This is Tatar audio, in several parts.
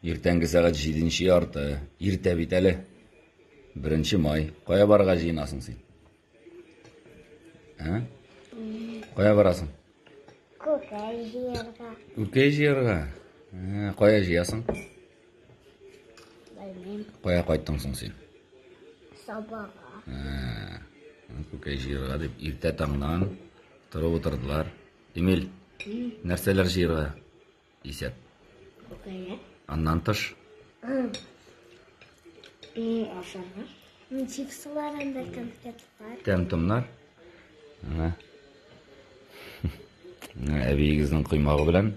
Иртәнге сәгать җиденче ярты. Иртә бит әле. Беренче май. Кая барырга җыенасың син? Ә? Кая барасың? Күкәй җыярга. Күкәй җыярга? Ә, кая җыясың? Белмим. Кая кайттың соң син? Сабага. Ә, күкәй җыярга дип иртә таңнан торып утырдылар. Эмиль, нәрсәләр җыярга исәп? Күкәйләр. Аннан тыш? Ашарга. Чипсылар анда конфетлар. Тәм-томнар. Менә. Менә әбиегезнең коймагы белән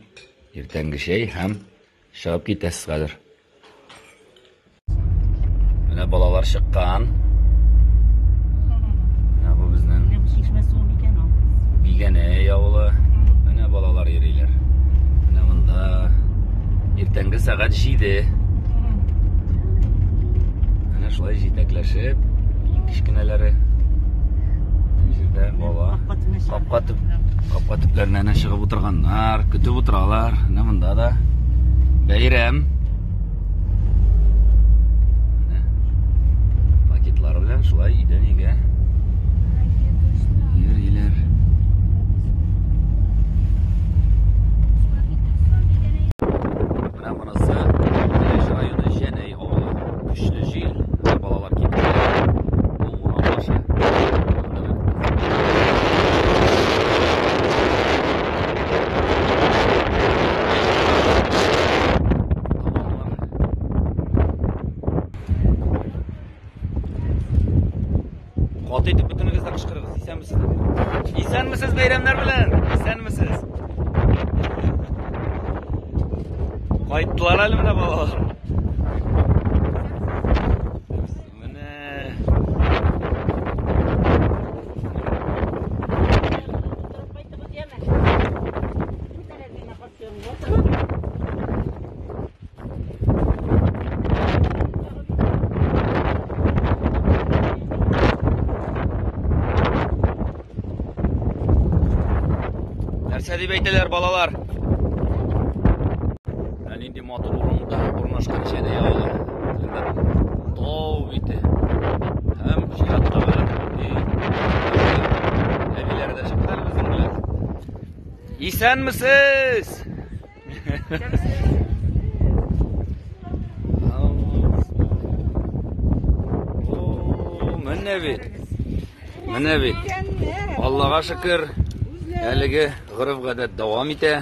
иртәнге чәй һәм чыгып китәсез хәзер. Менә балалар чыккан. Менә бу безнең Менә бу чишмә суы микән ул? Бигәнәй авылы. Менә балалар йөриләр. Менә монда иртәнге сәгать 7. Менә шулай җитәкләшеп, иң кечкенәләре җирдә бала. Капка төп, капка төпләренә чыгып утырганнар, көтеп утыралар. Менә монда да бәйрәм. Менә пакетлары белән шулай өйдән өйгә йөриләр. Менә монысы Теләче районы Җәнәй авылы. Көчле җил, балалар киттеләр. Бу урам башы. Каты итеп бөтенегез дә кычкырыгыз. Исәнмесез. Исәнмесез бәйрәмнәр белән. Исәнмесез. Кайттылар әле менә балалар. Менә. Нәрсә дип әйтәләр балалар? Ә нинди матур урында урнашкан Җәнәй авылы. Тау бите. Һәм чираттагы әбиләр дә чыкты әле безнең белән. Исәнмесез! Менә бит. Менә бит. Аллага шөкер, әлеге гореф-гадәт дәвам итә.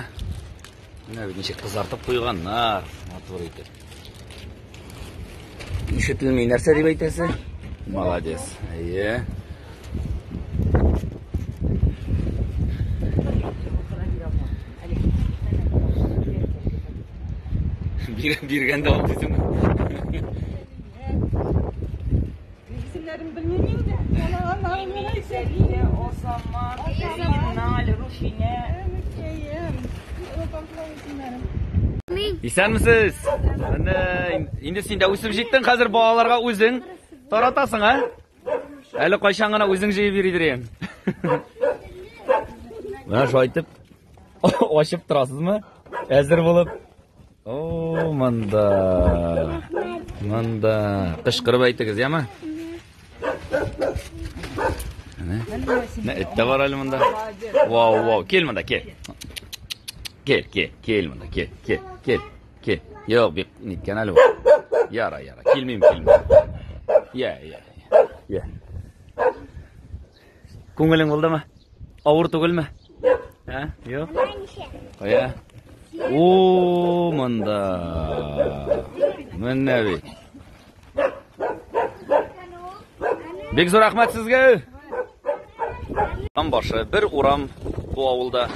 Менә бит ничек кызартып куйганнар, матур итеп. Ишетелми, нәрсә дип әйтәсе? Молодец. Әйе. Биргәндә ал дисең. Исемнәрен белмим инде. Сәвия, Азамат, Риналь, Руфинә. Исәнмесез. Менә инде син дә үсеп җиттең, хәзер балаларга үзең таратасың, ә? Әле кайчан гына үзең җыеп йөридер идең. Менә шулай итеп ачып торасызмы? Әзер булып. О, монда. Монда. Кычкырып әйтегез, яме? Менә эт тә бар әле монда. Вау, вау, кил монда, кил. Кил, кил, кил монда, кил, кил, кил, кил. Юк, бик ниткән әле бу. Яра, яра, килмим, килмим. Я, я, я. Күңелең булдымы? Авыр түгелме? Ә? Юк. Кая? О, монда. Менә бит. Бик зур рәхмәт сезгә. Урам башы, бер урам бу авылда.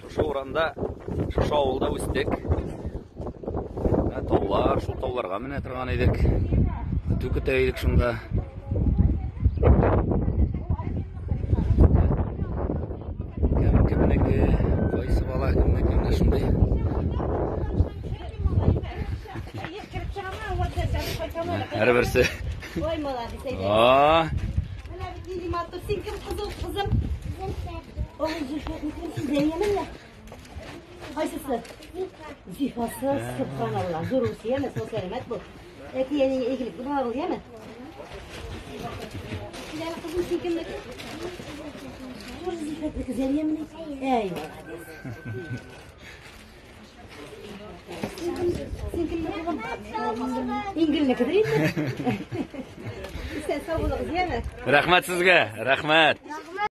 Шушы урамда, шушы авылда үстек. Менә таулар, шул тауларга менә торган идек. Көтү көтә идек шунда. Кем кемнеке, кайсы бала кемнеке, менә шундый. Һәрберсе. Ой, молодец, әйдә. А, Менә бит нинди матур. Син кем кызым, кызым? Ой, Зөлфәт, син Зәйнәме? Кайсысы? Зифасы, субханалла, зур үс, яме, сау сәламәт бул. Әти-әниңә игелекле бала бул, яме. Кил әле, кызым, син кемнеке? Зур зифәтнеке, Зәлия мени? Әй, молодец. Син кемнеке, улым? Иңгелнекедер инде. Исән сау булыгыз, яме. Рәхмәт сезгә, рәхмәт.